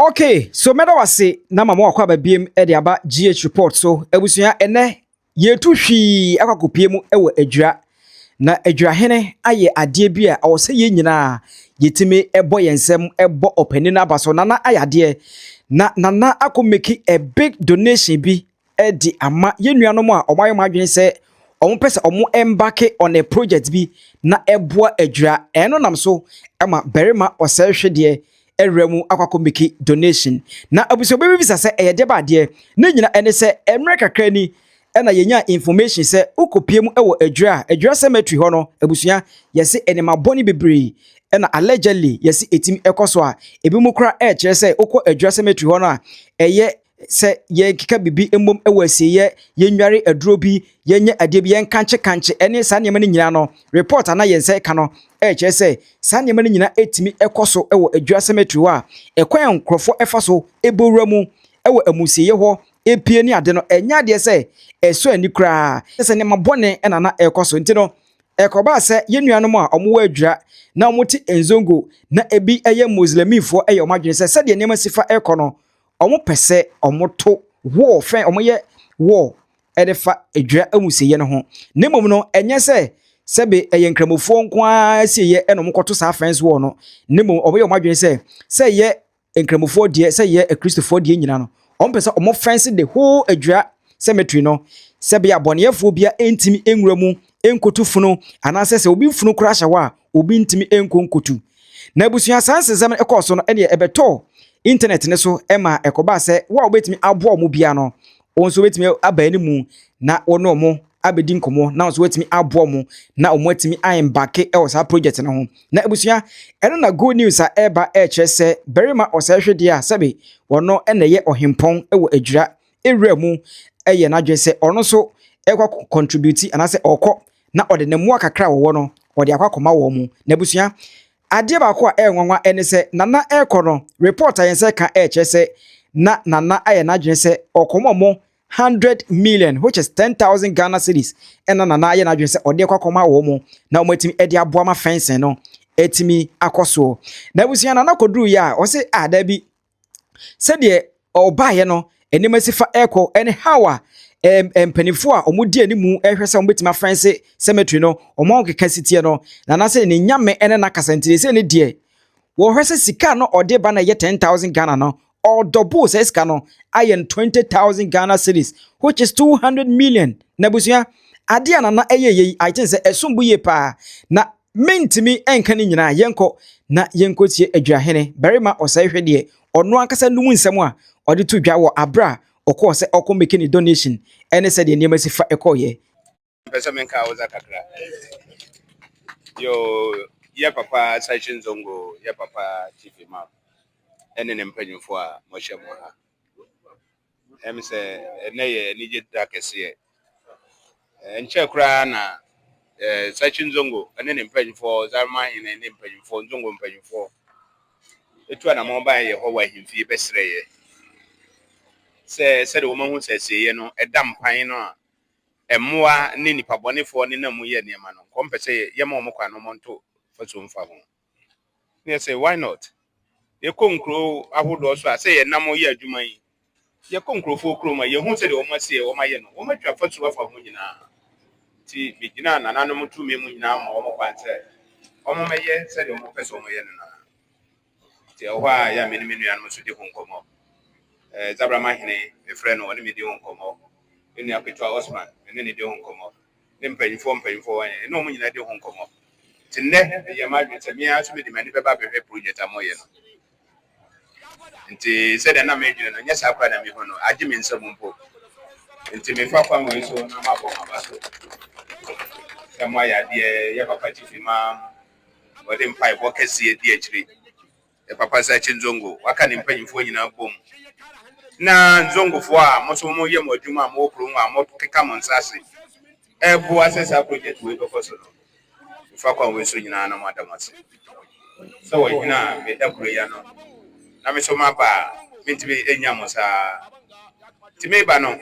Okay, so mɛda wase na ma mo akɔ aba biem de aba GH report so. Abusua, ɛnɛ yɛtu hwii akɔ akɔpie mu wɔ Adwira. Na Adwirahene ayɛ adeɛ bi a ɔwɔ sɛ yɛn nyinaa yɛtumi bɔ yɛn nsam bɔ ɔpanin no aba so. Nana ayɛ adeɛ. Na Nana akɔ make a big donation bi de ama yɛn nuanom a wɔayɛ wɔn adwene sɛ wɔpɛ sɛ wɔn embark on a project bi na ɛboa Adwira. Ɛno nam so ma barima ɔsɛehwedeɛ awura mu akɔ akɔ make donation. Na abusua, bi bisa sɛ ɛyɛ deɛ ba adeɛ ne nyina ɛne sɛ mmerɛ kakra ni ɛna yɛnya information sɛ wokɔpie mu wɔ Adwira a Adwira Cemetery hɔ no, abusua, yɛse nneɛma bɔne bebree ɛna allegedly yɛse ɛtumi ɛkɔ so a ebi mu koraa ɛrekyerɛ sɛ wokɔ Adwira Cemetery hɔ no a, ɛyɛ sɛ yɛnkeka biribi mmom wɔ asieeɛ, yɛnnware aduro bi, yɛnyɛ adeɛ bi, yɛnkankye kankye ɛne saa nneɛma no nyinaa no. Report a na yɛn nsa ka no ɛrekyerɛ sɛ saa nneɛma no nyinaa ɛtumi ɛkɔ so wɔ Adwira Cemetery hɔ a ɛkwan a nkurɔfoɔ ɛfa so ɛbɔ mu ɛwɔ amusieeɛ hɔ epie ne ade no, ɛnyɛ adeɛ sɛ ɛsɔ ani koraa, sɛ nneɛma bɔne ɛna na ɛrekɔ so. Nti no ɛkɔbaa sɛ yɛn nuanom a wɔwɔ Adwira na wɔte Nzongo na ebi ɛyɛ Muslimifoɔ ɛyɛ wɔn adwene sɛ sɛdeɛ nneɛma si fa ɛrekɔ no, wɔn pɛ sɛ wɔto wall fɛn, wɔyɛ wall ɛde fa Adwira amusieeɛ no ho. Na mmom no, ɛnyɛ sɛ sɛbe ɛyɛ Nkramofoɔ nko ara asieeɛ ɛna wɔkɔto saa fence wall no, na mmom wɔyɛ wɔn adwene sɛ sɛ ɛyɛ Nkramofoɔ deɛ, sɛ ɛyɛ Akristofoɔ deɛ nyinaa no, wɔn pɛ sɛ wɔn fence the whole Adwira Cemetery no, sɛbe abɔneɛfoɔ bia ntumi nwura mu nkotu funu, anaasɛ sɛ obi funu koraa hyɛ hɔ a, obi ntumi nkɔ nkotu. Na abusua, saa nsensɛm ɛkɔɔ so no, ɛneɛ ɛbɛtɔɔ internet ne so ɛma ɛkɔbaa sɛ wo a wobɛtumi aboa ɔmo bia no, wɔn nso wobɛtumi aba anim na wɔne ɔmo abɛdi nkɔmmɔ na nso wɔatumi aboa ɔmo na ɔmo atumi aembark ɛwɔ saa project no ho. Na abusua, ɛno na good news a ɛreba ɛrekyerɛ sɛ barima ɔsɛehwedeɛ a sɛbe ɔno ɛna ɛyɛ ɔhempɔn ɛwɔ Adwira ewura mu ɛyɛ n'adwene sɛ ɔno nso ɛkɔ contribute anaasɛ ɔkɔ na ɔde ne mmoa kakra a wɔwɔ no ɔde akɔ akɔma wɔn mu. Na abusua, adeɛ baako a ɛyɛ nwanwa ɛne sɛ Nana ɛrekɔ no, report a yɛn nsa ka ɛrekyerɛ sɛ na Nana ayɛ n'adwene sɛ ɔkɔmɔ ɔmo 100 million, which is 10,000 Ghana cedis, ɛna Nana ayɛ n'adwene sɛ ɔde akɔ akɔma wɔn mu na wɔn atumi ɛde aboa ma fencing no ɛtumi akɔ soɔ. Na abusua, Nana kɔduru yɛ a ɔsɛ a daabi, sɛdeɛ ɔbaayɛ no nneɛma si fa ɛrekɔ ɛne how a mpanimfoɔ a wɔn di anim ɛhwɛ sɛ wɔn bɛtumi afence cemetery no, wɔn ahokeka si teɛ no, Nana sɛ ne nyame ɛne n'akasa nti sɛ ne deɛ wɔhwɛ sɛ sika no ɔde ba na ɛyɛ 10,000 Ghana no, ɔdouble sɛ sika no ayɛ no 20,000 Ghana cedis, which is 200 million. Na abusua, adeɛ a Nana ɛyɛ yɛ yi, I think sɛ ɛsom bo yie paa na mentumi ɛnka ne nyinaa. Yɛnkɔ na yɛnkɔ tie Adwirahene barima ɔsɛehwɛ deɛ ɔno ankasa num nsɛm a ɔde to dwa wɔ abere a ɔkɔɔ sɛ ɔkɔ make ne donation ɛne sɛdeɛ nneɛma si fa ɛkɔɔyɛ. Mpɛ sɛ menka Hausa kakra. Yo, yɛ papa Sarkin Zongo, yɛ papa Chief Imam ɛne ne mpanyimfoɔ a mohyɛ mo ha. Ɛm sɛ ɛnɛ yɛ anigye da kɛseɛ. Nkyɛ koraa na Sarkin Zongo ɛne ne mpanyimfoɔ, Zarma hene ne mpanyimfoɔ, Nzongo mpanyimfoɔ etu anammɔn ban yɛ hɔ wɔ ahemfie bɛsrɛ yɛ sɛ sɛdeɛ wɔn ahu sɛ asieeɛ no ɛda mpan no a mmoa ne nipa bɔnefoɔ ne nam mu yɛ nneɛma no, nkɔm pɛ sɛ yɛma wɔn kwan no wɔnto fasuo mfa ho. Ne yɛ sɛ why not? Yɛkɔ nkuro ahodoɔ so a sɛ yɛnam yɛ adwuma yi, yɛkɔ nkurɔfoɔ kurom a yɛhu sɛdeɛ wɔn asie wɔn ayɛ no, wɔn atwa fasuo afa ho nyinaa. Nti megyina nananom tumi mu nyinaa ma wɔn kwan sɛ wɔn mɛyɛ sɛdeɛ wɔn pɛ sɛ wɔn yɛ no naa. Nti ɛwɔ hɔ a yɛ a me ne me nuanom nso di ho nkɔmmɔ. Zabrama hene mefrɛ no, ɔne me di ho nkɔmmɔ. Me nua ketewa Osman, me ne ne di ho nkɔmmɔ, ne mpanyinfoɔ wɔn ɛne wɔn nyinaa di ho nkɔmmɔ. Nti nnɛ meyɛ m'adwene sɛ mmea nso mede m'ani bɛba abɛhwɛ project a moyɛ no. Nti sɛdeɛ na medwene no nyɛ saa koraa na mehu no agye me nsam mpo. Nti mefa kwan wei so na mabɔ m'aba so sɛ moayɛ adeɛ. Yɛ papa Chief Imam wɔde mpaebɔ kɛseɛ di akyire, yɛ papa Sarkin Zongo waka ne mpanyinfoɔ nyinaa bom, na Nzongofoɔ a mo nso moyɛ mo adwuma a mowɔ kurom a mokeka mo nsa ase ɛboa sɛ saa project wei bɛkɔ so no, mefa kwan wei so nyinaa na moada mo ase sɛ wɔhene a meda kuro yi ano na me so maba a mentumi ɛnya mo saa. Nti meba no,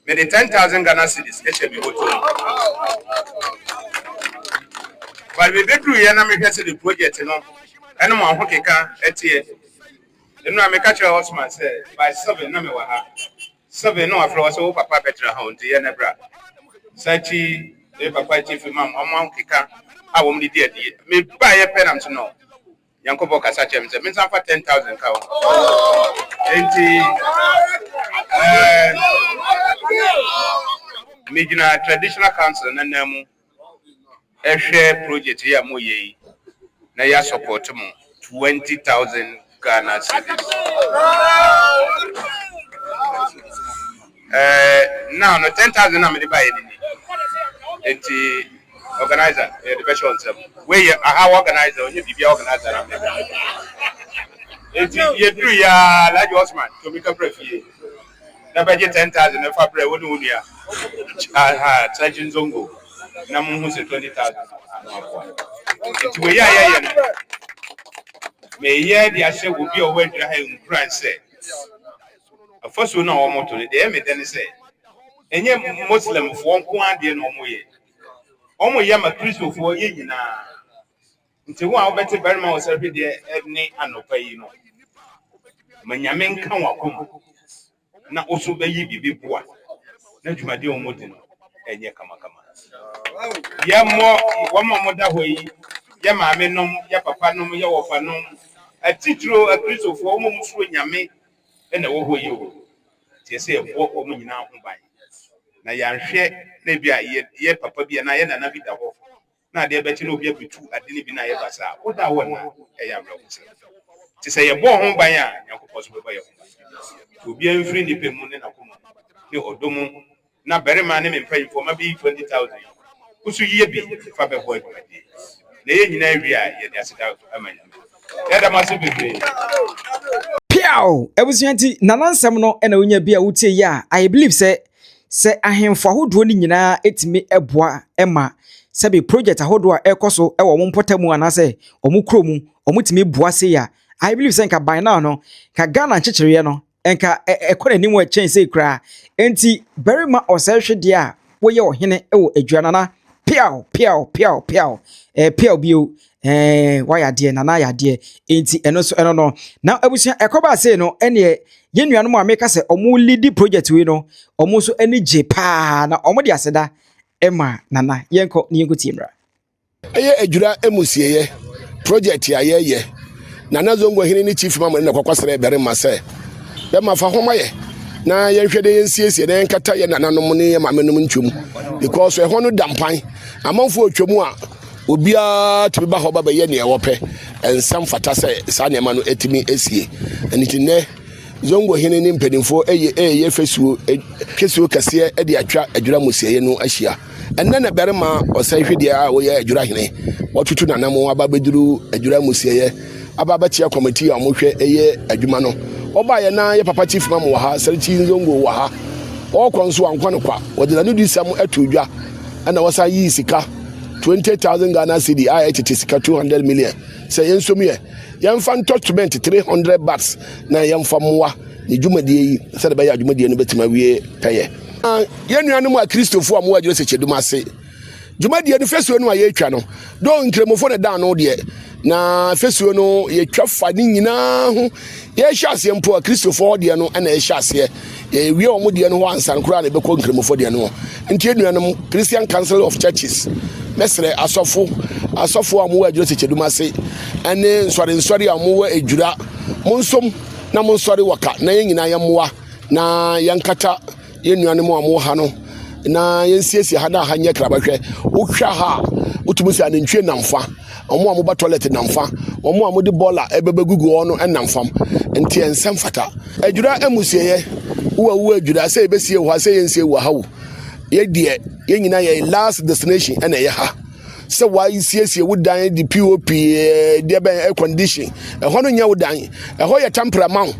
mede 10,000 Ghana cedis ɛhyɛ me bɔtɔ mu, but mebɛduruiɛ na mehwɛ sɛ de project no ɛne mo ahokeka ɛteɛ. Nnora meka kyerɛɛ Osman sɛ by 7 na mewɔ ha. 7 na wafrɛ wɔ sɛ wo papa bɛtena ha o nti yɛ na bra. Sakyi, me papa Chief Imam, wɔn ahokeka a wɔn de di adie. Mebaeɛ pɛ na mese no Nyankopɔn kasa kyerɛ me sɛ mensan fa 10,000 ka ho. Enti eh, megyina traditional council no nan mu ɛhwɛ project yi a moyɛ yi na yɛ support mo 20,000 Ghana cedis. Eh, now no 10,000 na mede baeɛ no ni. Enti organizer yɛde bɛhyɛ wo nsam. Wei yɛ aha organizer, ɔnyɛ biribia organizer na mede. Enti yɛduru yɛ a Alhaji Osman tomi ka bra fie na bɛgye 10,000 no fa brɛ wo ne wo nua aha Sergeant Nzongo na mo hu sɛ 20,000 ano aboa. Enti wei a yɛyɛ no meyɛ de ahyɛ obi a ɔwɔ adwira ha nkuran sɛ Afasuo no a wɔto no, deɛ ɛyɛ me dɛ ne sɛ, ɛnyɛ Muslimfoɔ nko ara deɛ na wɔyɛ. Wɔyɛ ma Kristofoɔ, yɛn nyinaa. Nti wo a wobɛte barima wɔ sɛhwedeɛ ne anɔpa yi no, ma Nyame nka w'akoma na wo so bɛyi biribi boa na dwumadie a wɔdi no ɛnyɛ kamakama. Yɛmmɔ wɔn a wɔda hɔ yi, yɛ maame nom, yɛ papa nom, yɛ wɔfa nom, atitiro Akristofoɔ, wɔn a wɔsuro Nyame na ɛwɔ hɔ yi o, nti ɛsɛ yɛbɔ wɔn nyinaa ho ban. Na yɛanhwɛ na ebi a yɛ yɛ papa bi anaa yɛ nana bi da hɔ na adeɛ bɛkye na obi abetu ade no bi na ayɛ basaa, woda a wɔnna, ɛyɛ awerɛhosɛm. Nti sɛ yɛbɔ ho ban a, Nyankopɔn nso bɛbɔ yɛn ho ban. Nti obiara mfiri ne pɛ mu ne n'akoma mu ne ɔdɔ mu na barima ne me mpanyimfoɔ ma bɛyi 20,000 yi, wo nso yɛ bi fa bɛboa dwumadie yi. Na yɛn nyinaa wie a, yɛde aseda ma Nyame. Yɛda mo ase bebree. Piaw! Abusua nti Nana nsɛm no na wonya bi a wotie yi a, I believe sɛ sɛ ahemfo ahodoɔ no nyinaa tumi boa ma sɛbe project ahodoɔ a ɛrekɔ so wɔ wɔn mpɔtam anaasɛ wɔn kuro mu wɔtumi boa sei a, I believe sɛ nka by now no, nka Ghana nkyekyereɛ no nka ɛkɔ n'anim ɛkyɛn sei koraa. Enti barima ɔsɛehwedeɛ a woyɛ ɔhene wɔ adwa nana piaw piaw piaw piaw ɛɛ piaw bio ɛɛ wayɛ adeɛ nana ayɛ adeɛ enti ɛno nso ɛno no na abusua ɛkɔba sei no ɛneɛ yɛn nuanom a meka sɛ ɔmo lead project wei no ɔmo nso ani gye paa na ɔmo de aseda ɛma nana yɛnkɔ ne yɛnkɔ tie mmra. Ɛyɛ Adwira amusieyɛ project a yɛyɛ. Nana Zongo hene ne Chief Imam na kɔkɔ srɛ barima sɛ bɛma fa ho ma yɛ na yɛnhwɛ dɛ yɛnsiesie na yɛnkata yɛ nananom ne yɛ maamenom ntwam because ɛhɔ no da mpan amanfoɔ atwa mu a obiara tumi ba hɔ ba bɛyɛ nea wɔpɛ ɛnsɛm fata sɛ saa nneɛma no ɛtumi esie ɛno nti nnɛ Zongo hene ne mpanimfoɔ ɛyɛ ɛyɛ fasuo kɛsuo kɛseɛ de atwa Adwira amusieɛ no ahyia. Ɛnnɛ na barima ɔsɛe hwedeɛ a ɔyɛ Adwira hene watutu n'anamon aba abɛduru Adwira amusieeɛ aba abɛkyea kɔmitii a wɔhwɛ ɛyɛ adwuma no. Ɔbaeɛ na yɛ papa Chief Mam wɔ ha, Sarkyi Nzongo wɔ ha. Ɔrekɔ nso wankɔ no kwa, wɔde n'anodisɛm too dwa ɛna wɔsan yii sika 20,000 Ghana cedi a ɛyɛ tete sika 200 million sɛ yɛnsom yɛ yɛmfa ntɔ cement 300 bags na yɛmfa mmoa ne dwumadie yi sɛdeɛ ɛbɛyɛ a dwumadie no bɛtumi awie pɛyɛ. Yɛn nuanom Akristofo a wɔwɔ Adwene Sɛkyɛdum ase dwumadie no fasuo no a yɛretwa no dɔɔ Nkramofo na ɛda ano deɛ na fasuo no yɛtwa fa ne nyinaa ho yɛhyɛ aseɛ mpo a Kristofoɔ deɛ no na yɛhyɛ aseɛ yɛwie wɔn deɛ no hɔ ansa no koraa na yɛbɛkɔ Nkramofo deɛ no hɔ nti yɛn nuanom Christian Council of Churches mɛsrɛ asɔfo asɔfo a wɔwɔ Adwira Sɛkyɛdum ase ɛne nsɔre nsɔre a wɔwɔ Adwira mo nsom na mo nsɔre wɔ ka na yɛn nyinaa yɛmmoa na yɛnkata yɛn nuanom a wɔwɔ ha no na yɛnsiesie ha na ha nyɛ krabahwɛ wohwɛ ha a wotumi sɛ anantwie nam fa wɔn a wɔba toilet nam fa wɔn a wɔde bɔɔla ɛbɛbɛgugu hɔ no nam fam nti ɛnsɛ mfata adwira amusieɛ wo a wowɔ adwira sɛ yɛbɛsie wɔ ha sɛ yɛnsie wɔ ha wo yɛdeɛ yɛn nyinaa yɛ last destination ɛna ɛyɛ ha sɛ wasiesie wo dan de pop eh, deɛ bɛn air condition ɛhɔ no nyɛ wo dan ɛhɔ yɛ tampere ma wo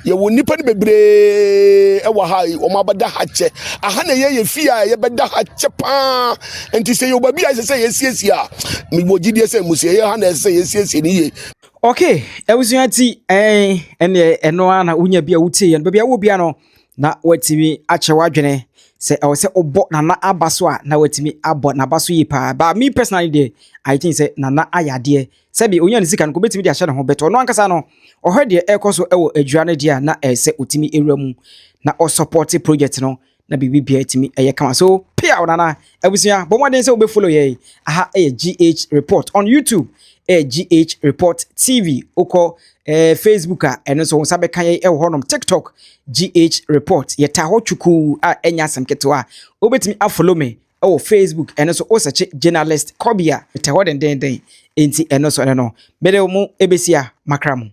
yɛwɔ nnipa no bebree ɛwɔ ha yi wɔn abɛda ha kyɛ aha na ɛyɛ yɛ fie a yɛbɛda ha kyɛ paa nti sɛ yɛwɔ baabi a ɛsɛ sɛ yɛsiesie a mewɔ gyidie sɛ mmusieɛ ha na ɛsɛ sɛ yɛsiesie no yie. Okay, abusua ti ɛn ɛneɛ ɛno ara na wonya bi a wotie yɛn baabi a wɔ bia no. Na watumi akyerɛ w'adwene sɛ ɛwɔ sɛ wobɔ Nana aba so a, na watumi abɔ n'aba so yie paa. But me personally deɛ, I think sɛ Nana ayɛ adeɛ. Sɛbi onya ne sika no, kò obetumi de ahyɛ ne ho, but ɔno ankasa no, ɔhwɛ deɛ ɛrekɔ so ɛwɔ Adwira no deɛ a, na ɛyɛ sɛ otumi ewura mu na ɔsupport project no na biribi biara tumi ɛyɛ kama. So pia Nana. Abusua, bɔ mmɔden sɛ wobɛfollow yɛn. Aha ɛyɛ GH Report on YouTube, ɛyɛ GH Report TV. Wokɔ Facebook a, ɛno nso wo nsa bɛka yɛn ɛwɔ hɔnom. TikTok, GH Report, yɛta hɔ twukuu a ɛnyɛ asɛm ketewa a. Wobɛtumi afollow me ɛwɔ Facebook, ɛno nso wosɛkye Journalist Kɔbea, ɛtɛ hɔ dendenden. Enti ɛno nso ɛno no mede mo ɛbɛsi a makra mo.